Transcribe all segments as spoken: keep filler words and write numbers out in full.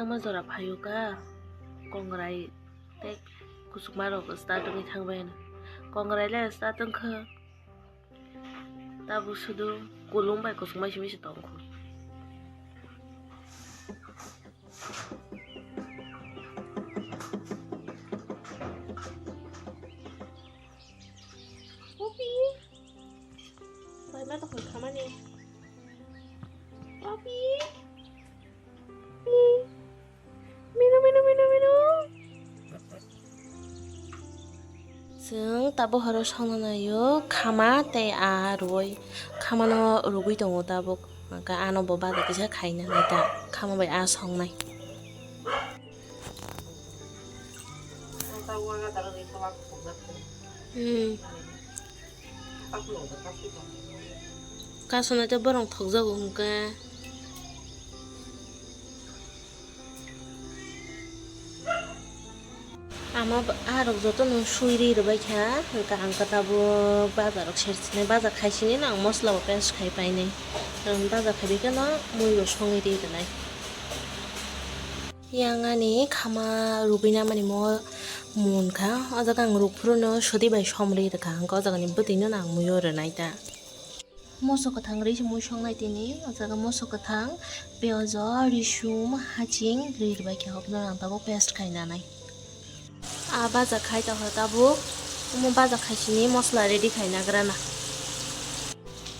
Ama jora phaio ka, kongrai tei kusukma rok start wngwi thangbai. Kongrai le start wngkha. Tabuk sudu kulum bai kusukma simi se tongkhu. Poppy. Bai ma tongkha khamani. Poppy. Minu, minu, minu, minu. Chwng tabuk horo songna naio khama tei a rwui. Khamano rwgwi tongo tabuk. Hwnkhe ano bo bada kisa khaina nai ta. Khama bai a songnai. Hmm. Kasonai tei borok thokjago hwnkhe. Ama b-, arok jotono sui ri rwbaikha, hwnkhe ang khe tabuk bazarok sersinai, bazar khaisinino ang moslabo paste khai painai. Ang bazar khaibai kheno muibo songwi ri rwnai. Yang ani khama rwgwi namanimo munkha, o jaga ang rwkphuru no sudi bai som ri rwkha, hwnkhe o jagani bwtwino no ang muiyo rwnai ta. Moso kwthang rwi se mui songnai tini, o jaga moso kwthang, piyaj, risum, haching rwi rwbaikha, obono ang tabuk paste khai nanai. A baja khai tongkha tabuk, omo baja khaisini mosla ready khai nagrana.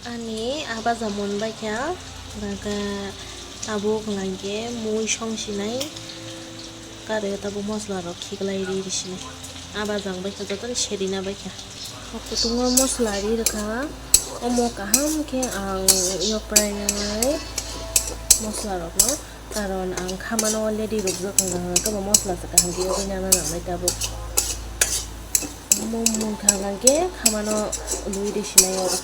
Ani a baja monbaikha, hwnkhe tabuk hwnkhe mui songsinai, karwi tabuk mosla rok khiklai ri rwsinai. A baja wngbaikha jotono serina baikha. O kutungo mosla ri rwkha, omo kaham khe ang yokprai nangnai mosla rokno. Karon ang khamano already rukjak wngkha, hwnkhe bo mosla se kaham khe yogwi nana nangnai tabuk. Omo munkha hwnkhe khamano lui ri sinai oro.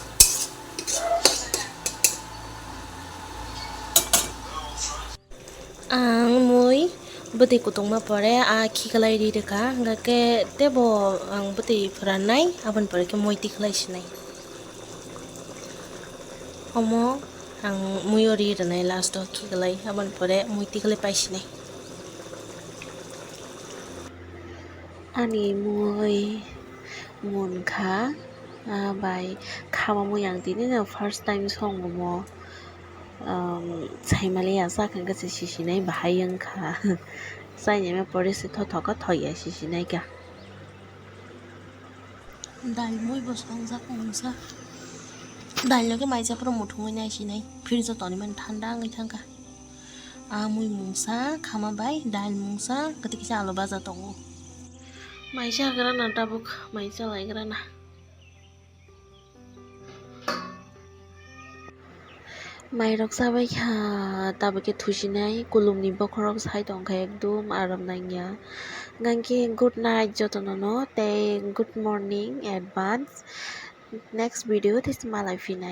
Ang mui bwtwi kutungma pore a khiklai ri rwkha, hwnkhe teibo ang bwtwi phrannai, aboni pore khe mui tikhlai sinai. Omo ang muiyo ri rwnai last o khiklai, aboni pore mui tikhlai paisinai. Ani mui munkha, ah, bai khama mui ang tini no first time songo mo, um, saimaliya sakha khe se sisinai bahai wngkha. Chainai ma pore se thothok kha thoya sisinai kha. Dal mui bo songjak mungsa. Dal no khe maisa phuru muthungwi nai sinai. Fridge o tonwi mani thanda wngwi thangkha. A mui mungsa, khama bai dal mungsa, kwtwi kisa alu baja tongo. Maisa hagra na tabuk, maisa laigra na. Mairok chabai kha, tabuk khe thusinai, kulumni bokhorok sai tongkha ekdum aram nangya. Hwnkhe good night jotono no, tei good morning advance. Next video tei se malai phinai.